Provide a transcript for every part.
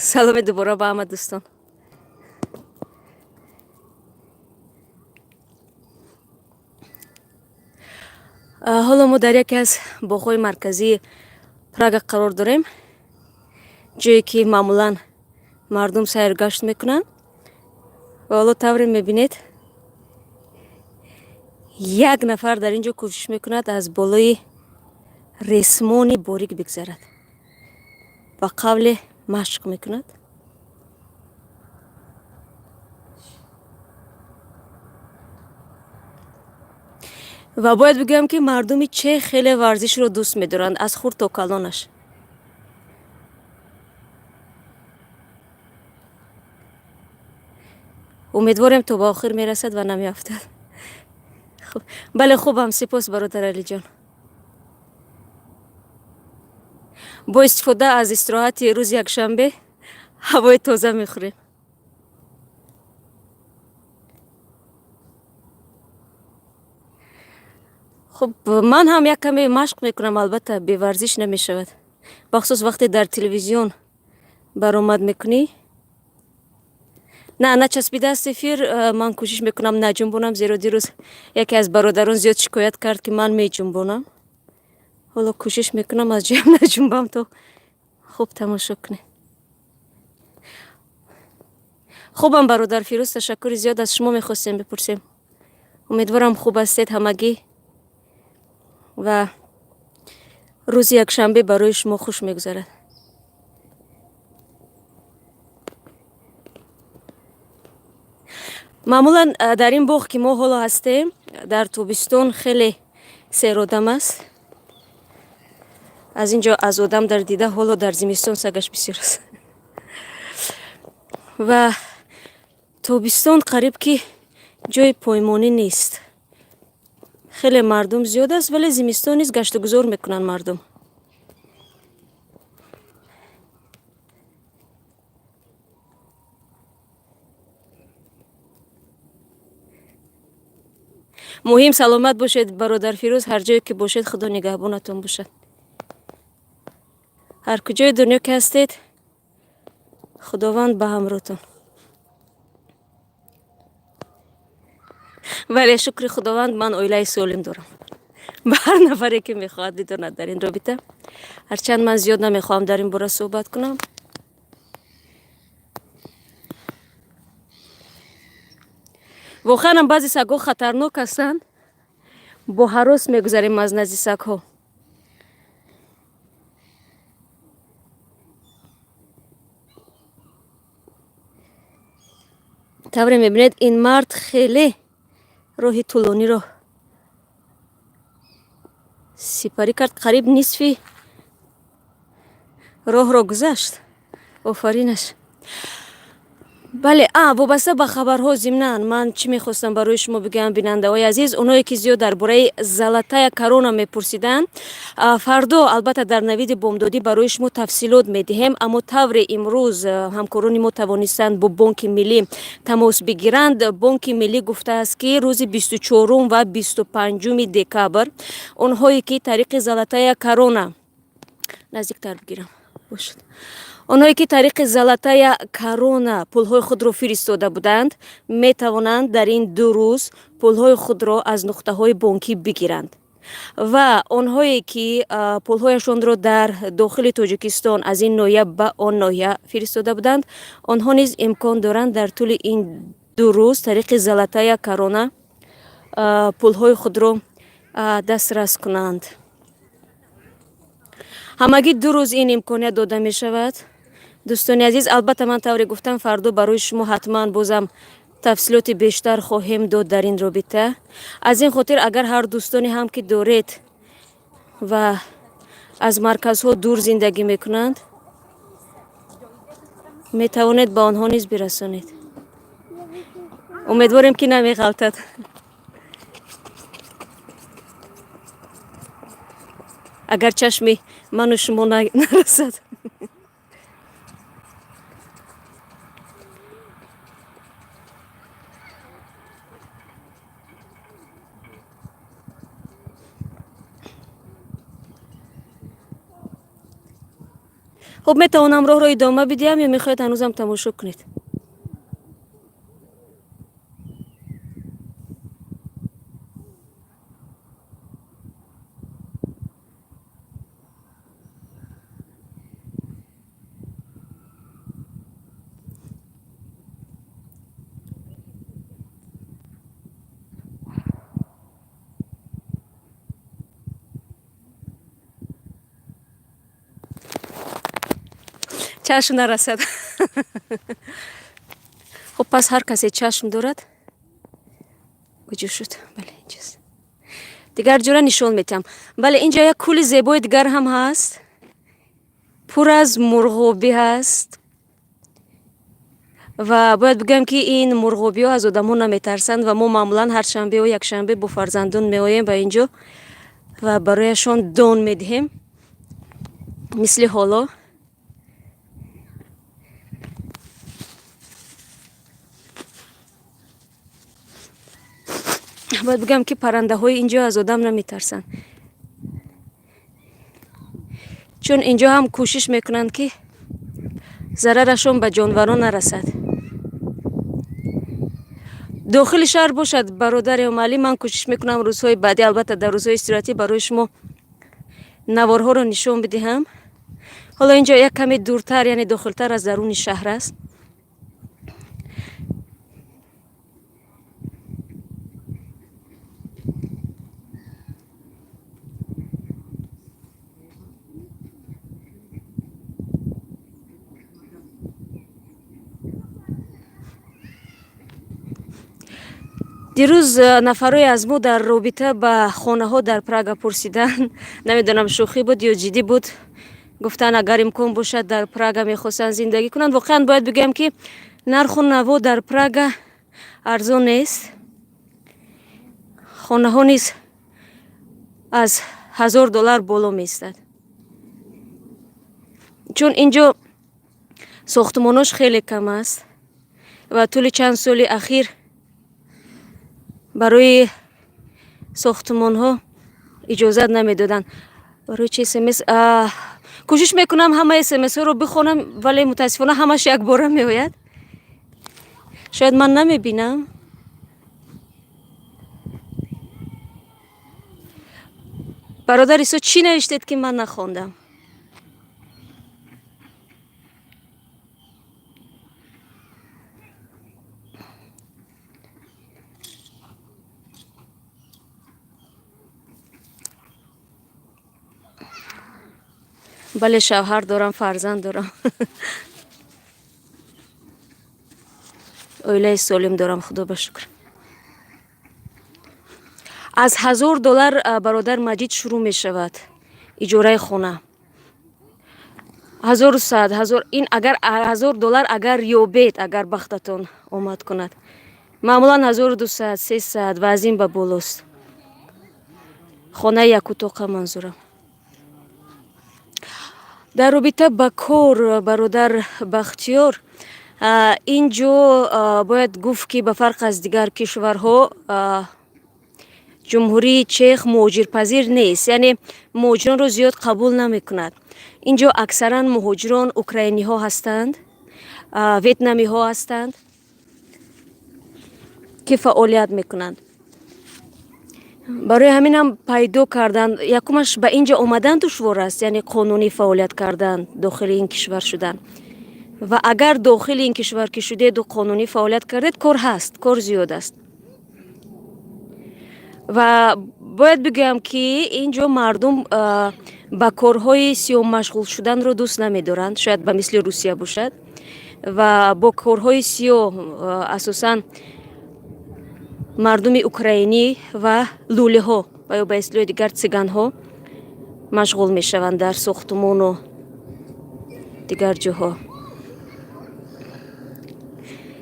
Саломе дубора ба ҳама дӯстон. Ҳоло мо дар яке аз боғҳои марказии Прага қарор дорем, ҷое ки маъмулан мардум сайргашт мекунанд. Ва ҳоло тавре мебинед, як нафар дар ин ҷо кӯшиш мекунад аз болои ресмони борик бигзарад. Ба қавле машқ мекунад. Ва бояд бигӯям, ки мардуми чех хеле варзишро дӯст медоранд, аз хурд то калонаш. Умедворем, то ба охир мерасад ва намеафтад. Бале, хубам, сипос, бародар Алиҷон. Бо истифода аз истироҳати рӯзи якшанбе ҳавои тоза мехӯрем. Хуб, ман ҳам як каме машқ мекунам, албатта, беварзиш намешавад, бахусус вақте дар телевизион баромад мекунӣ. На, начаспидааст эфир. Ман кӯшиш мекунам наҷунбонам, зеро дирӯз яке аз бародарон зиёд шикоят кард, ки ман меҷунбонам. Ҳоло кӯшиш мекунам аз ҷоям наҷунбам, то хуб тамошо кунем. Хубам, бародар Фирӯз, ташаккури зиёд. Аз шумо мехостем бипурсем. Умедворам, хуб ҳастед ҳамагӣ ва рӯзи якшанбе барои шумо хуш мегузарад. Маъмулан дар ин боғ, ки мо ҳоло ҳастем, дар тобистон хеле серодам аст. Аз ин ҷо аз одам дар дида, ҳоло дар зимистон сагаш бисёр аст ва тобистон қариб ки ҷои поймонӣ нест, хеле мардум зиёд аст, вале зимистон низ гаштугузор мекунанд мардум. Муҳим саломат бошед, бародар Фирӯз, ҳар ҷое ки бошед, Худо нигаҳбонатон бошад. Ҳар куҷои дунё ки ҳастед, Худованд ба ҳамроҳтон. Вале, шукри Худованд, ман оилаи солим дорам. Ба ҳар нафаре ки мехоҳад бидонад дар ин робита, ҳарчанд ман зиёд намехоҳам дар ин бора суҳбат кунам. Воқеанам баъзе сагҳо хатарнок ҳастанд, бо ҳарос мегузарем аз назди сагҳо. Тавре мебинед, ин мард хеле роҳи тӯлониро сипарӣ кард, қариб нисфи роҳро гузашт. Офаринаш. Бале, а вобаста ба хабарҳо, зимнан ман чӣ мехостам барои шумо бигӯям, бинандаҳои азиз, оное ки зиёд дар бораи золотая корона мепурсиданд, фардо албатта дар навиди бомдодӣ барои шумо тафсилот медиҳем. Аммо тавре имрӯз ҳамкорони мо тавонистанд бо Бонки Миллӣ тамос бигиранд, Бонки Миллӣ гуфтааст, ки рӯзи 24-ум ва 25-уми декабр онҳое ки тариқи золотая корона, наздиктар бигирам бошад, онҳое ки тариқи золотая корона пулҳои худро фиристода буданд, метавонанд дар ин 2 рӯз пулҳои худро аз нуқтаҳои бонкӣ бигиранд ва онҳое ки пулҳояшонро дар дохили Тоҷикистон аз ин ноҳия ба он ноҳия фиристода буданд, онҳо низ имкон доранд дар тӯли ин 2 рӯз тариқи золотая корона пулҳои худро дастрас кунанд. Ҳамагӣ 2 рӯз ин имконият дода мешавад, дӯстони азиз. Албатта, ман тавре гуфтам, фардо барои шумо ҳатман бозам тафсилоти бештар хоҳем дод дар ин робита. Аз ин хотир, агар ҳар дӯстоне ҳам ки доред ва аз марказҳо дур зиндагӣ мекунанд, метавонед ба онҳо низ бирасонед. Умедворем, ки намеғалтад. Агар чашми ману шумо нарасад. Хуб, метавонам роҳро идома бидиҳам ё мехоҳед ҳанӯзам тамошо кунед? Чашм нарасад. Хуб, пас ҳар касе чашм дорад, куҷо шуд? Бале, инҷаст. Дигар ҷора нишон метиҳам. Бале, инҷа як кӯли зебои дигар ҳам ҳаст, пур аз мурғобӣ ҳаст ва бояд бигӯям, ки ин мурғобиҳо аз одамҳо наметарсанд ва мо маъмулан ҳар шанбеу якшанбе бо фарзандон меоем ба инҷо ва барояшон дон медиҳем, мисли ҳоло. Бояд бигӯям, ки паррандаҳои инҷо аз одам наметарсанд, чун инҷо ҳам кӯшиш мекунанд, ки зарарашон ба ҷонварон нарасад. Дохили шаҳр бошад, бародари Омалӣ, ман кӯшиш мекунам рӯзҳои баъдӣ, албатта дар рӯзҳои истироҳатӣ, барои шумо наворҳоро нишон бидиҳам. Ҳоло инҷо як каме дуртар, яъне дохилтар аз даруни шаҳр аст. Дирӯз нафарое аз мо дар робита ба хонаҳо дар Прага пурсиданд. Намедонам, шӯхӣ буд ё ҷиддӣ буд. Гуфтанд, агар имкон бошад, дар Прага мехостанд зиндагӣ кунанд. Воқеан, бояд бигӯям, ки нарху наво дар Прага арзон нест. Хонаҳо низ аз 1000 доллар боло меистад, чун инҷо сохтмонош хеле кам аст ва тӯли чанд соли ахир барои сохтмонҳо иҷозат намедоданд. Барои чи смс? Кӯшиш мекунам ҳамаи смсҳоро бихонам, вале мутаассифона ҳамаш якбора меояд. Шояд ман намебинам. Бародар Исо, чӣ навиштед, ки ман нахондам? Бале, шавҳар дорам, фарзанд дорам, оилаи солим дорам, худо ба шукр. Аз 1000 доллар, бародар Маҷид, шурӯъ мешавад иҷораи хона. 1100, ҳазор. Ин агар 1000 доллар агар ёбед, агар бахтатон омад кунад. Маъмулан 1200, 300 ва аз ин ба болост. Хонаи якутоқа манзурам. Дар робита ба кор, бародар Бахтиёр, ин ҷо бояд гуфт, ки ба фарқ аз дигар кишварҳо, Ҷумҳурии Чех муҳоҷирпазир нест, яъне муҳоҷиронро зиёд қабул намекунад. Ин ҷо аксаран муҳоҷирон украиниҳо ҳастанд, ветнамиҳо ҳастанд, ки фаъолият мекунанд. Барои ҳаминам пайдо кардан, якумаш, ба ин ҷо омадан душвор аст, яъне қонунӣ фаъолият кардан, дохили ин кишвар шудан. Ва агар дохили ин кишвар ки шудеду қонунӣ фаъолият кардед, кор ҳаст, кор зиёд аст. Ва бояд бигӯям, ки ин ҷо мардум ба корҳои сиёҳ машғул шуданро дӯст намедоранд. Шояд ба мисли Русия бошад. Ва бо корҳои сиёҳ асосан мардуми украинӣ ва лӯлиҳо ва ё ба истилоҳи дигар циганҳо машғул мешаванд дар сохтмону дигар ҷоҳо.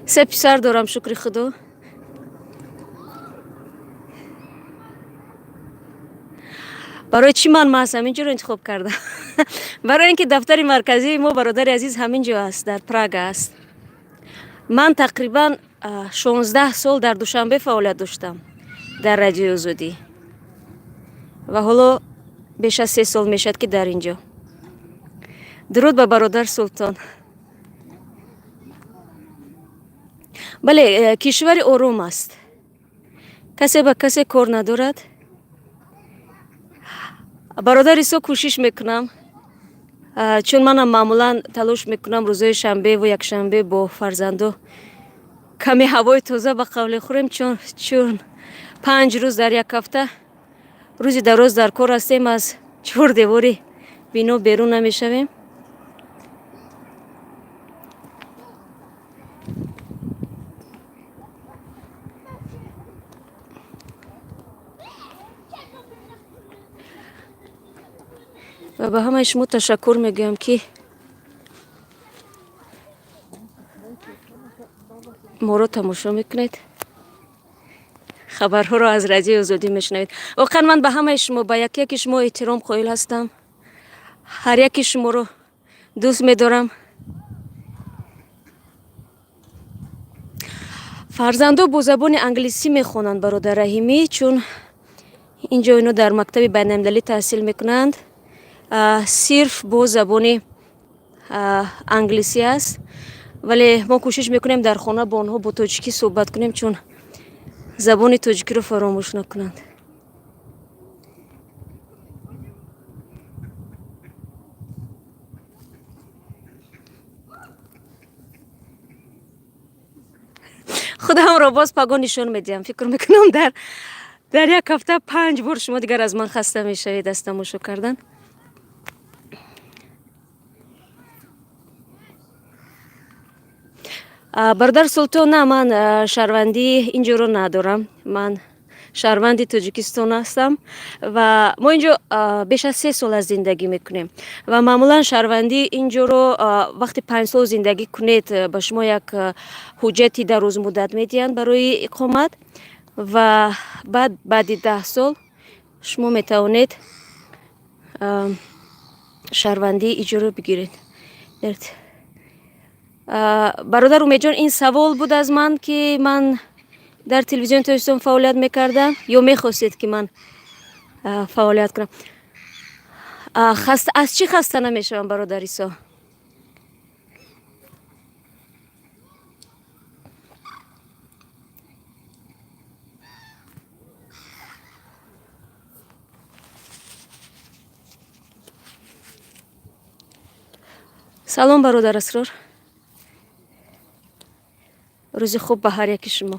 Се писар дорам, шукри худо. Барои чӣ ман маҳз ҳамин ҷоро интихоб кардам? Барои ин ки дафтари марказии мо, бародари азиз, ҳамин ҷо аст, дар Прага аст. Ман тақрибан 16 сол дар Душанбе фаъолият доштам дар Радиои Озодӣ ва ҳоло беш аз 3 сол мешавад, ки дар ин ҷо. Дуруд ба бародар Султон. Бале, кишвари ором аст, касе ба касе кор надорад. Бародар Исо, кӯшиш мекунам, чун манам маъмулан талош мекунам рӯзои шанбеву якшанбе бо фарзандо каме ҳавои тоза ба қавле хӯрем, чун 5 рӯз дар як ҳафта рӯзи дароз дар кор ҳастем, аз чор девори бино берун намешавем. Ва ба ҳамаи шумо ташаккур мегӯям, ки моро тамошо мекунед, хабарҳоро аз Радиои Озодӣ мешунавед. Воқеан, ман ба ҳамаи шумо, ба як яки шумо эҳтиром қоил ҳастам, ҳар яки шуморо дӯст медорам. Фарзандо бо забони англисӣ мехонанд, бародар Раҳимӣ, чун инҷо ино дар мактаби байналмилалӣ таҳсил мекунанд, сирф бо забони англисӣ аст. Вале мо кӯшиш мекунем, дар хона бо онҳо бо тоҷикӣ суҳбат кунем, чун забони тоҷикиро фаромӯш накунанд. Худамро боз паго нишон медиҳам. Фикр мекунам, дар як ҳафта панҷ бор шумо дигар аз ман хаста мешавед аз тамошо кардан. Бародар Султон, на, ман шаҳрвандии инҷоро надорам, ман шаҳрванди Тоҷикистон ҳастам ва мо инҷо беш аз 3 сол аз зиндагӣ мекунем. Ва маъмулан шаҳрвандии инҷоро вақти 5 сол зиндагӣ кунед, ба шумо як ҳуҷҷати дарозмуддат медиҳанд барои иқомат ва баъд баъди 10 сол шумо метавонед шаҳрвандии иҷоро бигиред. Бародар Умедҷон, ин савол буд аз ман, ки ман дар Телевизиони Тоҷикистон фаъолият мекардам ё мехостед, ки ман фаъолият кунам? Аз чӣ хаста намешавам, бародар Исо? Салом, бародар Асрор, рӯзи хуб ба ҳар яки шумо.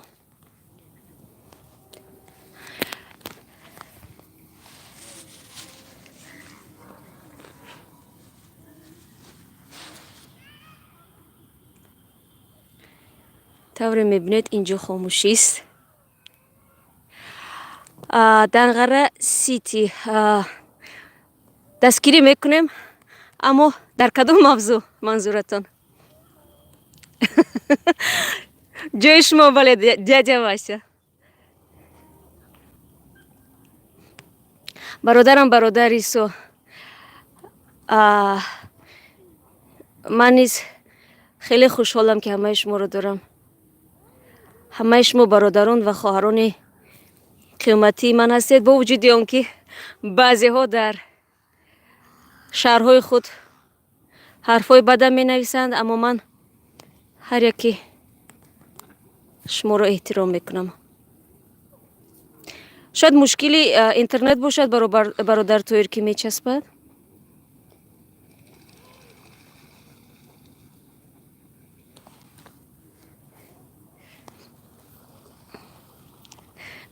Тавре мебинед, инҷо хомӯшист. Данғара Сити дастгирӣ мекунем, аммо дар кадом мавзӯъ манзуратон? Ҷои шумо, бале, дядя Вася, бародарам, бародар Исо, ман низ хеле хушҳолам, ки ҳамаи шуморо дорам. Ҳамаи шумо бародарон ва хоҳарони қиматии ман ҳастед, бо вуҷуди он ки баъзеҳо дар шаҳрҳои худ ҳарфҳои бадам менависанд, аммо ман ҳар яки шуморо эҳтиром мекунам. Шояд мушкили интернет бошад, бародар Тоир, ки мечаспад.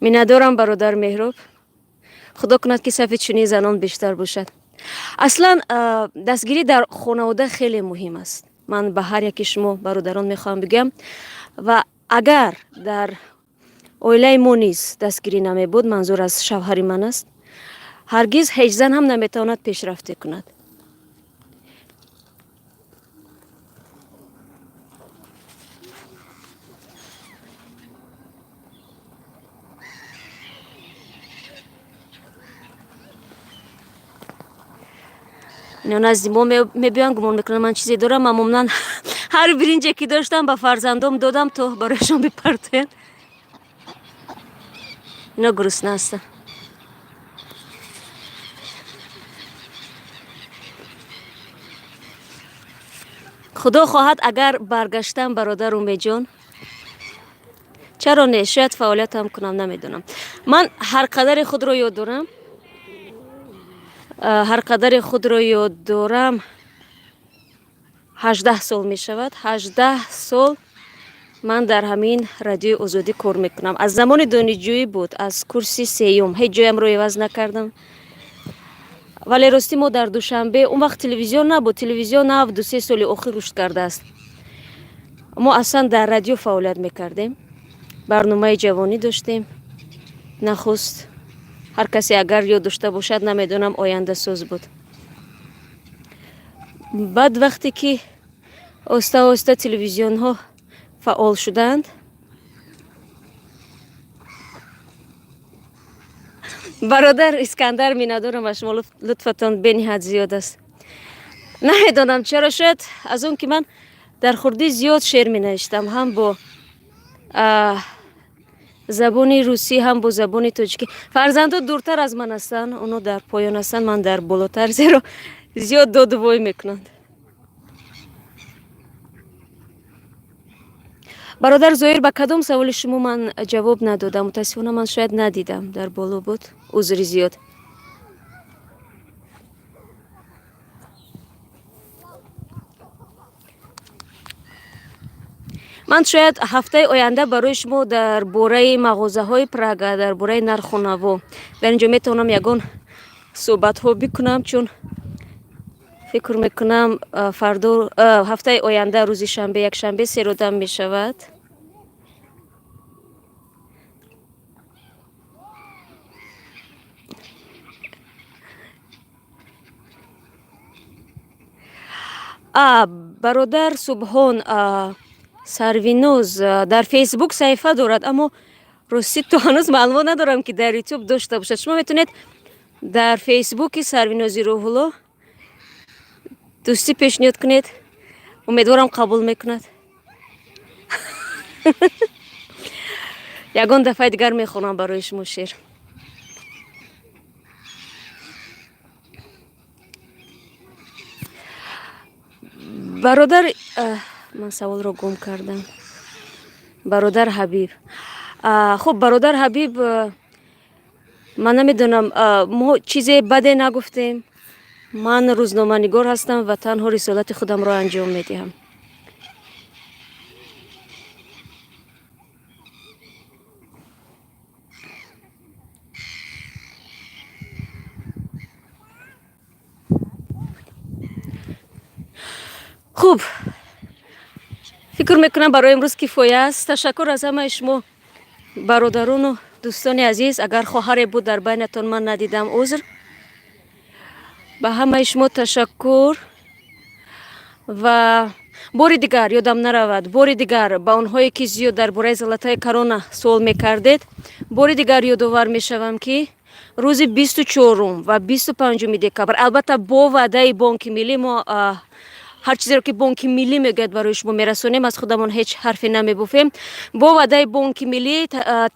Миннатдорам, бародар Меҳроб. Худо кунад, ки сафи чунин занон бештар бошад. Аслан, дастгирӣ дар хонавода хеле муҳим аст. Ман ба ҳар яки шумо бародарон мехоҳам бигӯям, ва агар дар оилаи мо низ дастгирӣ намебуд, манзур аз шавҳари ман аст, ҳаргиз ҳеҷ зан ҳам наметавонад пешрафте кунад. Ино назди мо мебиёнд, гумон мекунам ман чизе дорам, аммо ман ҳар биринҷе ки доштам, ба фарзандом додам, то барояшон бипартоянд. Ино гурусна ҳастанд. Худо хоҳад, агар баргаштам, бародар Умедҷон, чаро не, шояд фаъолиятам кунам, намедонам. Ман ҳар қадаре худро ёд дорам, ҳар қадаре худро ёд дорам, 18 сол мешавад, 18 сол ман дар ҳамин Радиои Озодӣ кор мекунам. Аз замони донишҷӯӣ буд, аз курси сеюм, ҳеҷ ҷоямро иваз накардам. Вале ростӣ, мо дар Душанбе он вақт телевизион набуд, телевизион нав 2-3 соли охир рушд кардааст. Мо аслан дар радио фаъолият мекардем, барномаи ҷавонӣ доштем нахуст. Ҳар касе агар ёд дошта бошад, намедонам, ояндасоз буд. Баъд вақте ки оҳиста оҳиста телевизионҳо фаъол шуданд, бародар Искандар, миннатдорам ба шумо, лутфатон бениҳоят зиёд аст. Намедонам чаро, шояд аз он ки ман дар хурдӣ зиёд шеър менавиштам, ҳам бо забони русӣ, ҳам бо забони тоҷикӣ. Фарзандо дуртар аз ман ҳастанд, онҳо дар поён ҳастанд, ман дар болотар, зеро зиёд доду вой мекунанд. Бародар Зоир, ба кадом саволи шумо ман ҷавоб надодам? Мутаассифона, ман шояд надидам, дар боло буд, узри зиёд. Ман шояд ҳафтаи оянда барои шумо дар бораи мағозаҳои Прага, дар бораи нарху наво дар инҷо метавонам ягон суҳбатҳо бикунам, чун фикр мекунам, фардо, ҳафтаи оянда, рӯзи шанбе, якшанбе серодам мешавад. Бародар Субҳон, Сарвиноз дар Фейсбук саҳифа дорад, аммо ростӣ то ҳанӯз маълумот надорам, ки дар Ютуб дошта бошад. Шумо метавонед дар Фейсбуки Сарвинози Рӯҳулло дӯстӣ пешниҳод кунед, умедворам, қабул мекунад. Ягон дафъаи дигар мехонам барои шумо шеър. Бародар, ман саволро гум кардам. Бародар Ҳабиб, хуб, бародар Ҳабиб, ман намедонам, мо чизе баде нагуфтем. Ман рӯзноманигор ҳастам ва танҳо рисолати худамро анҷом медиҳам. Хуб, фикр мекунам, барои имрӯз кифоя аст. Ташаккур аз ҳамаи шумо, бародарону дӯстони азиз. Агар хоҳаре буд дар байнатон, ман надидам, узр. Ба ҳамаи шумо ташаккур ва бори дигар ёдам наравад, бори дигар ба онҳое ки зиёд дар бораи Золотая корона суол мекардед, бори дигар ёдовар мешавам, ки рӯзи 24-ум ва 25-уми декабр, албатта бо ваъдаи Бонки Миллӣ, мо ҳар чизеро ки Бонки Миллӣ мегӯяд, барои шумо мерасонем, аз худамон ҳеҷ ҳарфе намебофем. Бо ваъдаи Бонки Миллӣ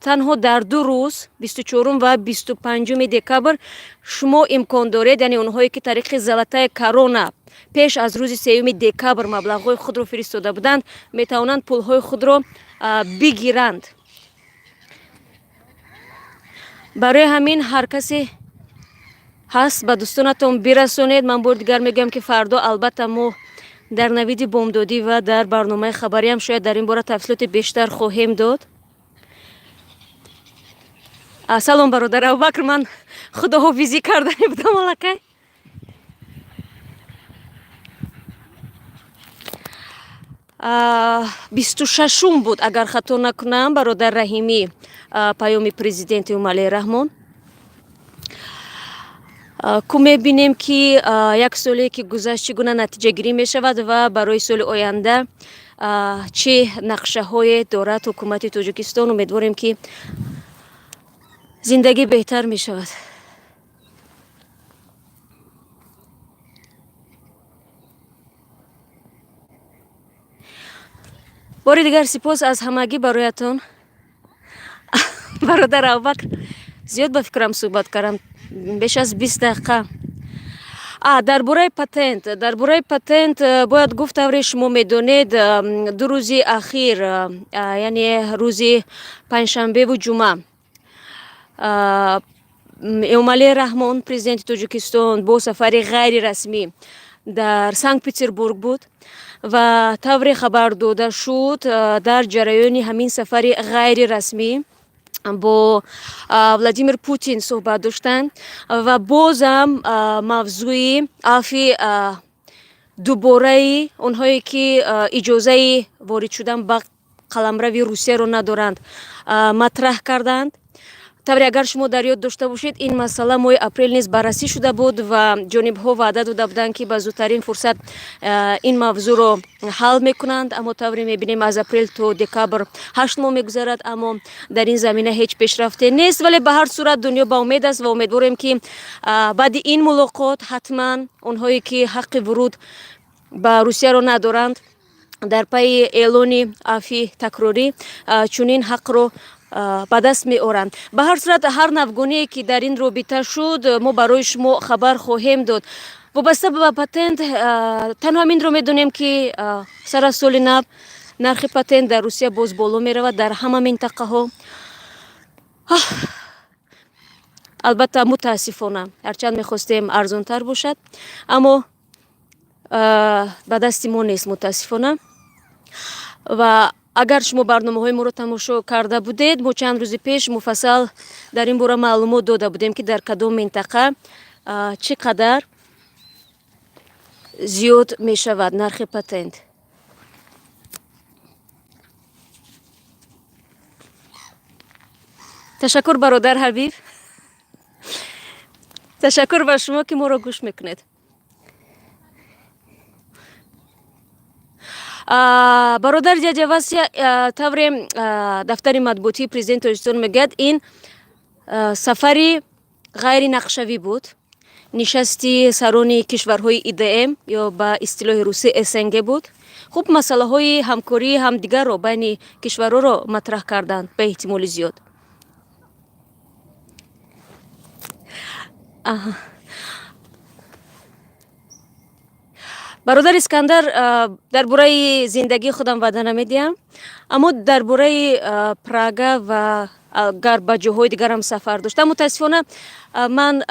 танҳо дар 2 рӯз, 24-ум ва 25-уми декабр, шумо имкон доред, яъне онҳое ки тариқи Золотая корона пеш аз рӯзи 3-юми декабр маблағҳои худро фиристода буданд, метавонанд пулҳои худро бигиранд. Барои ҳамин ҳар касе ҳаст, ба дӯстонатон бирасонед. Ман бори дигар мегӯям, ки фардо албатта мо дар Навиди бомдодӣ ва дар барномаи хабариам шояд дар ин бора тафсилоти бештар хоҳем дод. Салом, бародар Абубакр, ман худоҳофизӣ кардане будам аллакай. 26-ум буд, агар хато накунам, бародар Раҳимӣ, паёми президенти Эмомалӣ Раҳмон. Ку мебинем, ки як соле ки гузашт, чӣ гуна натиҷагирӣ мешавад ва барои соли оянда чӣ нақшаҳое дорад ҳукумати Тоҷикистон. Умедворем, ки зиндагӣ беҳтар мешавад. Бори дигар сипос аз ҳамагӣ бароятон. Бародар Абубакр, зиёд ба фикрам суҳбат кардам, беш аз 20 дақиқа. Дар бораи патент, дар бораи патент бояд гуфт, тавре шумо медонед, 2 рӯзи ахир, яъне рӯзи панҷшанбеву ҷумъа, Эмомалӣ Раҳмон, президенти Тоҷикистон, бо сафари ғайрирасмӣ дар Санкт Петербург буд ва тавре хабар дода шуд, дар ҷараёни ҳамин сафари ғайрирасмӣ бо Владимир Путин суҳбат доштанд ва бозам мавзӯи афви дубораи онҳое ки иҷозаи ворид шудан ба қаламрави Русияро надоранд, матраҳ карданд. Тавре агар шумо дар ёд дошта бошед, ин масъала моҳи апрел низ баррасӣ шуда буд ва ҷонибҳо ваъда дода буданд, ки ба зудтарин фурсат ин мавзӯъро ҳал мекунанд. Аммо тавре мебинем, аз апрел то декабр 8 моҳ мегузарад, аммо дар ин замина ҳеҷ пешрафте нест. Вале ба ҳар сурат дунё ба умед аст ва умедворем, ки баъди ин мулоқот ҳатман онҳое ки ҳаққи вуруд ба Русияро надоранд, дар пайи эълони афви такрорӣ чунин ҳақро ба даст меоранд. Ба ҳар сурат, ҳар навгоние ки дар ин робита шуд, мо барои шумо хабар хоҳем дод. Вобаста ба патент, танҳо ҳаминро медонем, ки сар аз соли нав нархи патент дар Русия боз боло меравад дар ҳама минтақаҳо. Албатта, мутаассифона, ҳарчанд мехостем арзонтар бошад, аммо ба дасти мо нест, мутаассифона. Ва агар шумо барномаҳои моро тамошо карда будед, мо чанд рӯзи пеш муфассал дар ин бора маълумот дода будем, ки дар кадом минтақа чӣ қадар зиёд мешавад нархи патент. Ташаккур, бародар Ҳабиб, ташаккур ба шумо, ки моро гӯш мекунед. Бародар дядя Вася, тавре дафтари матбуотии президенти Тоҷикистон мегӯяд, ин сафари ғайринақшавӣ буд, нишасти сарони кишварҳои ИДМ ё ба истилоҳи русӣ СНГ буд. Хуб, масъалаҳои ҳамкории ҳамдигарро байни кишварҳоро матраҳ карданд ба эҳтимоли зиёд. Бародар Искандар, дар бораи зиндагии худам ваъда намедиҳам, аммо дар бораи Прага ва агар ба ҷоҳои дигарам сафар доштам, мутаассифона, ман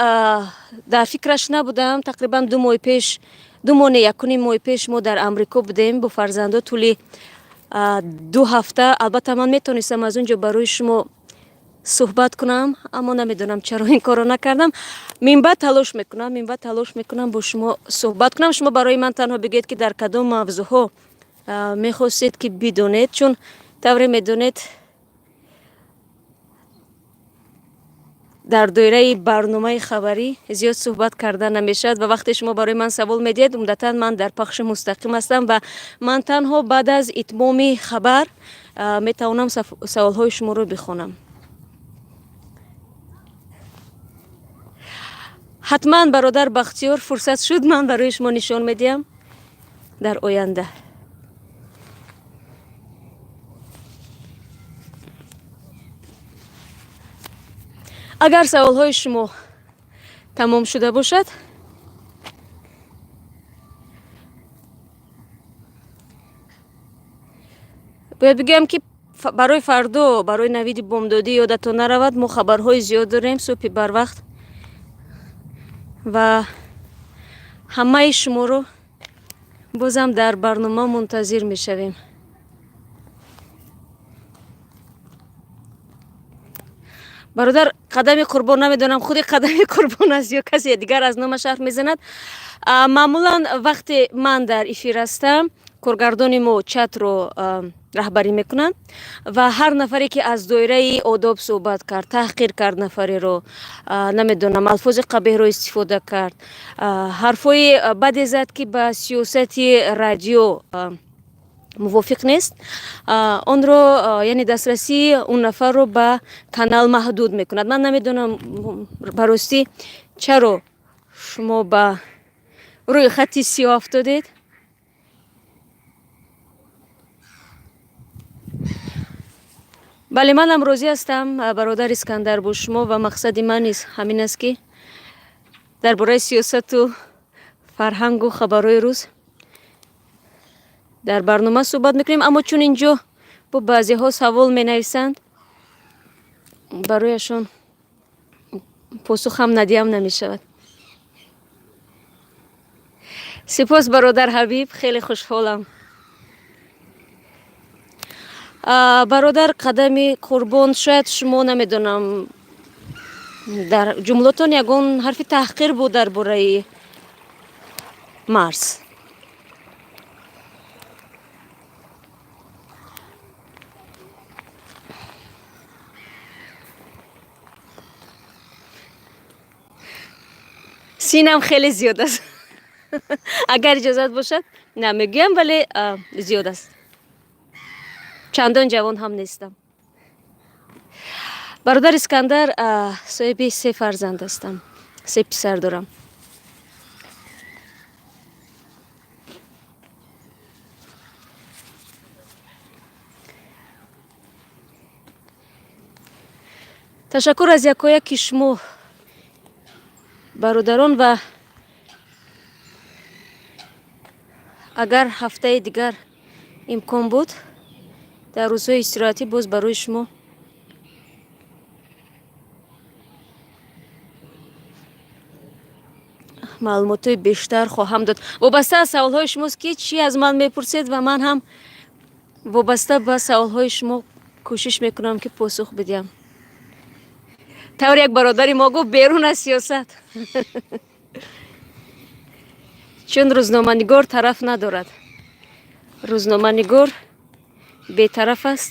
дар фикраш набудам. Тақрибан 2 моҳи пеш, 2 моҳ не, 1.5 моҳи пеш мо дар Амрико будем бо фарзандо тӯли 2 ҳафта. Албатта, ман метавонистам аз он ҷо барои шумо суҳбат кунам, аммо намедонам, чаро ин корро накардам. Минбаъд талош мекунам, минбаъд талош мекунам бо шумо суҳбат кунам. Шумо барои ман танҳо бигӯед, ки дар кадом мавзӯъҳо мехостед, ки бидонед, чун тавре медонед, дар доираи барномаи хабарӣ зиёд суҳбат карда намешавад ва вақте шумо барои ман савол медиҳед, умдатан ман дар пахши мустақим ҳастам ва ман танҳо баъд аз итмоми хабар метавонам саволҳои шуморо бихонам. Ҳатман, бародар Бахтиёр, фурсат шуд, ман барои шумо нишон медиҳам дар оянда. Агар саволҳои шумо тамом шуда бошад, бояд бигӯям, ки барои фардо, барои навиди бомдодӣ ёдатон наравад, мо хабарҳои зиёд дорем субҳи барвақт ва ҳамаи шуморо бозам дар барнома мунтазир мешавем. Бародар Қадами Қурбон, намедонам, худи Қадами Қурбон аст ё касе дигар аз номаш ҳарф мезанад. Маъмулан вақте ман дар эфир ҳастам, коргардони мо чатро раҳбарӣ мекунанд ва ҳар нафаре ки аз доираи одоб суҳбат кард, таҳқир кард нафареро, намедонам, алфози қабеҳро истифода кард, ҳарфҳои баде зад, ки ба сиёсати радио мувофиқ нест, онро, яъне дастрасии он нафарро ба канал маҳдуд мекунад. Ман намедонам, ба ростӣ, чаро шумо ба рӯйхати сиёҳ афтодед. Бале, манам розӣ ҳастам, бародар Искандар, бо шумо ва мақсади ман низ ҳамин аст, ки дар бораи сиёсату Фарҳангу хабарҳои рӯз дар барнома суҳбат мекунем, аммо чун инҷо бо баъзеҳо савол менависанд, барояшон посух ҳам надиҳам намешавад. Сипос, бародар Ҳабиб, хеле хушҳолам. Бародар Қадами Қурбон, шояд шумо, намедонам, дар ҷумлатон ягон ҳарфи таҳқир буд дар бораи марз. Синам хеле зиёд аст, агар иҷозат бошад, намегӯям, вале зиёд аст, чандон ҷавон ҳам нестам. Бародар Искандар, соҳиби се фарзанд ҳастам, се писар дорам. Ташаккур аз якояки шумо, бародарон, ва агар ҳафтаи дигар имкон буд, дар рӯзҳои истироҳатӣ боз барои шумо маълумотҳои бештар хоҳам дод. Вобаста аз саволҳои шумост, ки чӣ аз ман мепурсед, ва ман ҳам вобаста ба саволҳои шумо кӯшиш мекунам, ки посух бидиҳам. Тавре як бародари мо гуфт, берун аз сиёсат, чун рӯзноманигор тараф надорад, рӯзноманигор бетараф аст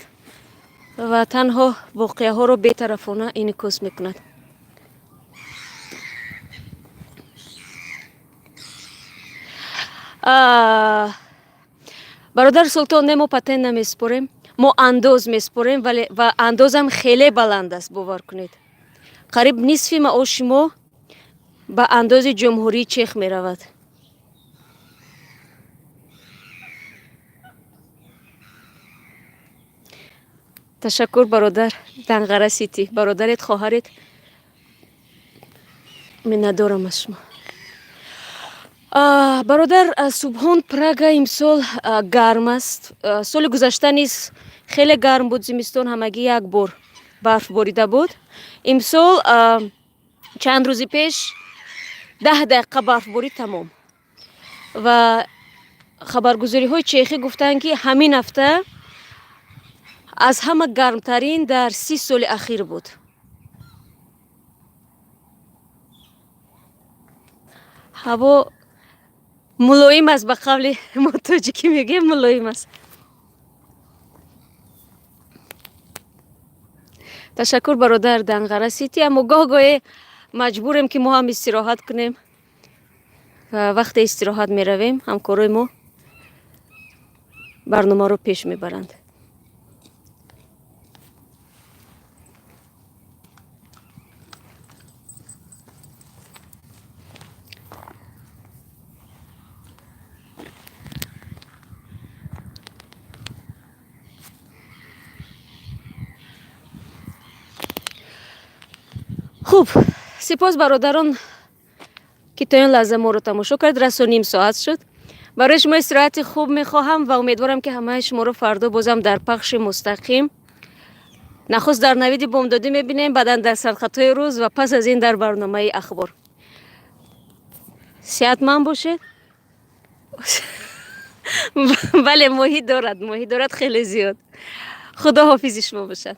ва танҳо воқеаҳоро бетарафона инъикос мекунад. Бародар Султон, не, мо патент намеспорем, мо андоз меспорем, вале ва андозам хеле баланд аст, бовар кунед, қариб нисфи маоши мо ба андози Ҷумҳурии Чех меравад. Ташаккур, бародар Данғара Сити, бародаред, хоҳаред, миннатдорам аз шумо. Бародар Субҳон, Прага имсол гарм аст. Соли гузашта низ хеле гарм буд, зимистон ҳамагӣ як бор барф борида буд. Имсол чанд рӯзи пеш 10 дақиқа барфборӣ, тамом. Ва хабаргузориҳои чехӣ гуфтанд, ки ҳамин ҳафта аз ҳама гармтарин дар 30 соли ахир буд. Ҳаво мулоим аст, ба қавли мо тоҷикӣ мегӯем, мулоим аст. Ташаккур, бародар Данғара Сити, аммо гоҳ гоҳе маҷбурем, ки мо ҳам истироҳат кунем. Ва вақте истироҳат меравем, ҳамкорои мо барномаро пеш мебаранд. Хуб, сипос, бародарон, ки то ин лаҳза моро тамошо кард. Расо ним соат шуд. Барои шумо истироҳати хуб мехоҳам ва умедворам, ки ҳамаи шуморо фардо бозам дар пахши мустақим нахуст дар навиди бомдодӣ мебинем, баъдан дар сархатҳои рӯз ва пас аз ин дар барномаи ахбор. Сеҳатманд бошед. Бале, моҳӣ дорад, моҳӣ дорад хеле зиёд. Худо ҳофизи шумо бошад.